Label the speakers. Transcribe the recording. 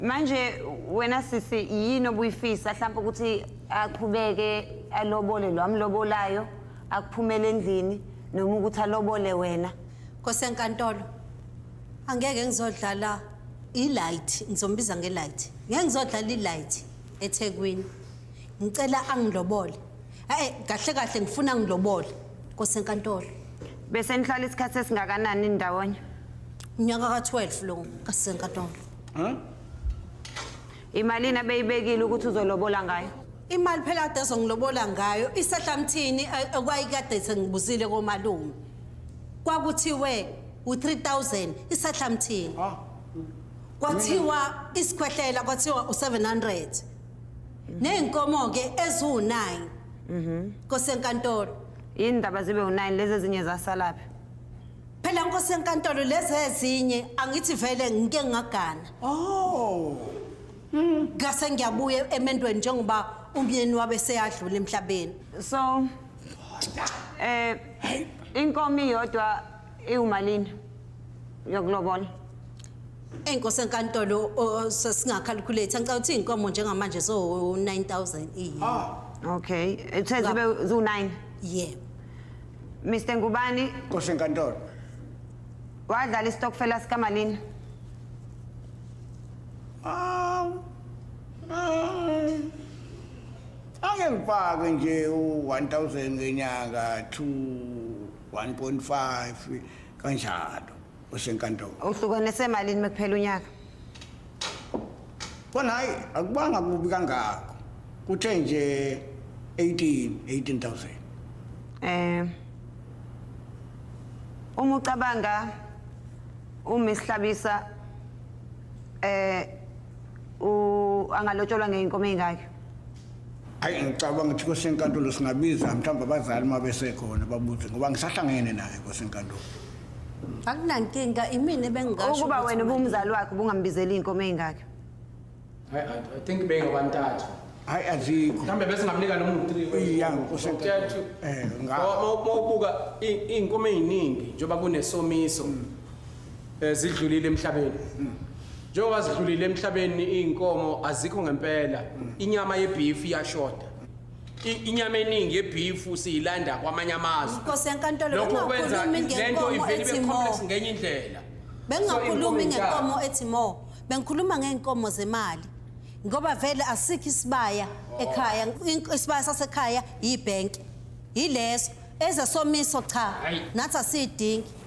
Speaker 1: Manje wena sisi yini obuyifisa mhlawumbe ukuthi aqhubeke alobole lo amlobolayo akuphumele endlini noma ukuthi alobole wena?
Speaker 2: Nkosi enkantolo angeke ngizodlala i-light ngizombiza nge-light ngeke ngizodlala i-light eThekwini ngicela angilobole eh kahle kahle ngifuna ngilobole Nkosi enkantolo
Speaker 1: Bese nihlala isikhathi esingakanani ndawonye?
Speaker 2: unyaka ka-12 lo Nkosi enkantolo
Speaker 1: Imalini abeyibekile ukuthi uzolobola ngayo?
Speaker 2: Imali phela kade ezongilobola ngayo isehlamthini okwayikade sengibuzile komalume. Kwakuthiwe u3000 isehlamthini.
Speaker 3: Ah.
Speaker 2: Kwathiwa isikhwehlela kwathiwa u700. Nezinkomo ke eziwu9. Mhm. Kosenkantolo.
Speaker 1: Yini ndaba zibe u9 lezi ezinye zasalaphi?
Speaker 2: Phela nkosi enkantolo lezi ezinye angithi vele ngike ngagana.
Speaker 3: Oh.
Speaker 2: Ngase ngiyabuya emendweni njengoba umyeni wabe seyadlula emhlabeni.
Speaker 1: So eh inkomo iyodwa iwumalini yokulobola?
Speaker 2: Enkosi enkantolo sesingacalculate ngicela ukuthi inkomo njengamanje so 9000 iyi.
Speaker 3: Ah.
Speaker 1: Okay, ithe zibe zu9.
Speaker 2: Yebo.
Speaker 1: Mr Ngubani
Speaker 3: Nkosi enkantolo.
Speaker 1: wadlala isitokfela sikamalini?
Speaker 3: Ah. ah, Ake ngifake nje u1000 ngenyanga to 1.5 kanjalo osenkantolo.
Speaker 1: Uhlukanise malini mekuphela unyaka?
Speaker 3: Kona hayi akubanga kubi kangako. Kuthe nje 18 18000.
Speaker 1: Eh Uma ucabanga uMiss Hlabisa eh u angalotsholwa ngeinkomo ezingaki?
Speaker 3: Hayi ngicabanga ukuthi kosenkantolo singabiza mhlawumbe abazali uma besekhona babuze ngoba ngisahlangene naye kosenkantolo.
Speaker 2: Akunankinga imina ebengingasho.
Speaker 1: Ukuba
Speaker 2: ukuthi
Speaker 1: wena ubumzali wakhe ubungambizeli inkomo ezingaki?
Speaker 4: Hayi, I think bengabantathu.
Speaker 3: Hayi azikho.
Speaker 4: Mhlawumbe bese ngamnika noma u-3.
Speaker 3: Iya nkosenkantolo. Eh nga
Speaker 4: Mawubuka iy'nkomo ey'ningi njengoba kunesomiso zidlulile emhlabeni. Njengoba zidlulile emhlabeni iy'nkomo azikho ngempela. Inyama yebeef iyashoda. Inyama eningi yebeef siyilanda kwamanye amazwe.
Speaker 2: Nkosi yenkantolo
Speaker 4: Lokho kwenza
Speaker 2: bengingakhulumi
Speaker 4: lento
Speaker 2: ngenkomo
Speaker 4: ivele
Speaker 2: ethi
Speaker 4: ibe
Speaker 2: more.
Speaker 4: complex ngenye indlela.
Speaker 2: Bengingakhulumi
Speaker 4: So, iy'nkomo
Speaker 2: ngenkomo ethi more. Bengikhuluma ngey'nkomo zemali. Ngoba vele asikho isibaya ekhaya. Isibaya sasekhaya yibhenki. Yileso. Ezesomiso cha.
Speaker 4: Hhayi.
Speaker 2: Nathi asiyidingi.